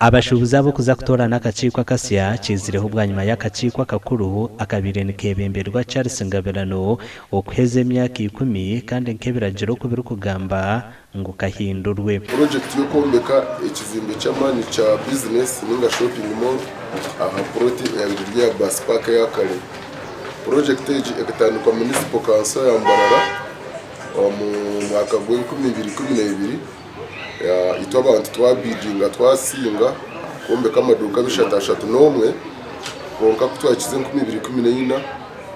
Abashuubuzi aba okuza kutoorana akakiiko akasya kiizireho bwanyima y'akakiiko akakuru akabaire nikeebemberwa Charles Ngabirano okuheza emyaka ikumi kandi nk'ebiragiro oku birikugamba ngu kahindurwe. Purojekiti y'okwombeka ekizimbe ky'amaani kya bizinesi ninga shopping mall aha puroti eyabaire eri eya bus park eya kare. Purojekiti egi ekatandikwa Municipal Council ya Mbarara omu mwaka gw'enkumi ibiri ikumi n'ebiri. Itwe abantu twabidinga twasinga kwombeka amaduuka bishatu ashatu n'omwe kwonka ku twahikize 2014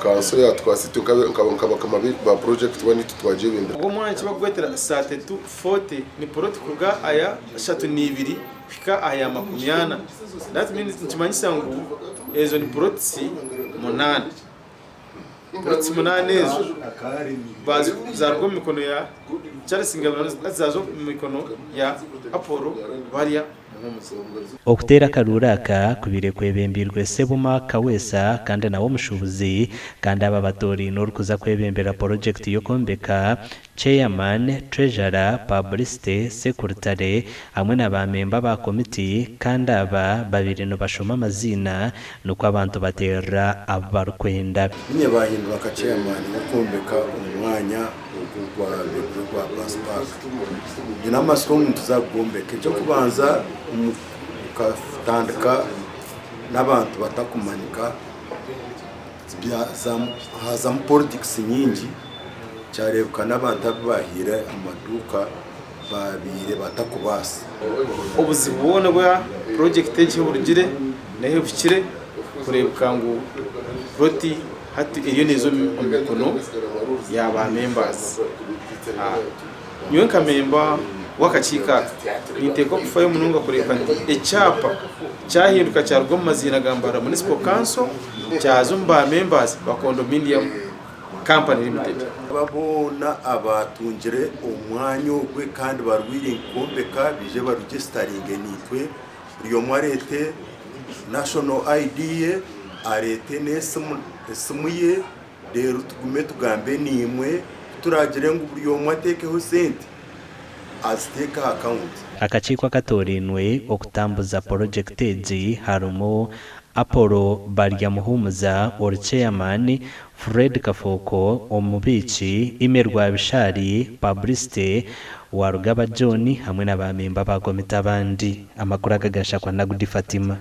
kanso yatukwasa itwe nka bakama ba purojekiti weena itwe twagyebembera. Ogwo omwanya eki barikugwetera saate tu foote ni poloti kuruga aha ashatu n'ibiri kuhika aha ya makumyana. That means nikimanyisa ngu ezo ni polotisi munaana. Plots munaana ezo zaruga omu mikono ya Charles Ngabirano zaaza omu mikono ya Apollo Barya Muhumuza. Okuteera akaruuru aka kubaire kwebembeirwe Ssebuma Kaweesa kandi nawe omushuubuzi kandi aba batooraine orikuza kwebembera porojekiti y'okwombeka Chairman, Treasurer, Publicity, Sekuritare hamwe na ba memba ba komiti kandi aba babaire nibashoma amaziina nikwo abantu bateerera abu barikwenda. Inye baahindura nka chairman w'okwombeka omwanya ogu ogwabaire guri ogwa Bus Park. Nyine amatsiko ngu nituza kugwombeka. Eky'okubanza tukatandika n'abantu batakumanyika, haazamu politics nyingi. Kyareebeka n'abantu abu baahaire amaduuka baabaire batakubaasa. Obuzibu bwona obwa purojekiti egi ahu burugire n'ahu buhikire kureebeka ngu ploti hati eriyo neeza omu mikono ya ba members. Nyowe nka memba w'akakiiko aka ninteekwa kufayo munonga kureebeka nti ekyapa kyahinduka kyaruga omu maziina ga Mbarara Municipal Council kyaza omu ba members ba condominium. Company Limited. Aba boona abaatungire omwanya ogwe kandi bari willing kwombeka baije barugisitaringe naitwe, buri omwe areete National ID ye, areete n'esimu esimu ye reero tugume tugambe naimwe ku turaagire ngu buri omwe ateekeho sente aziteeke aha akawunti. Akakiiko akatoorainwe okutambuza porojekiti egi harimu Apollo Baryamuhumuza ori Chairman, Fred Kafooko omubiiki, Immy Rwabishaari, Publicity, Warugaba John hamwe na ba memba ba komiti abandi. Amakuru aga gashakwa Nagudi Fatima.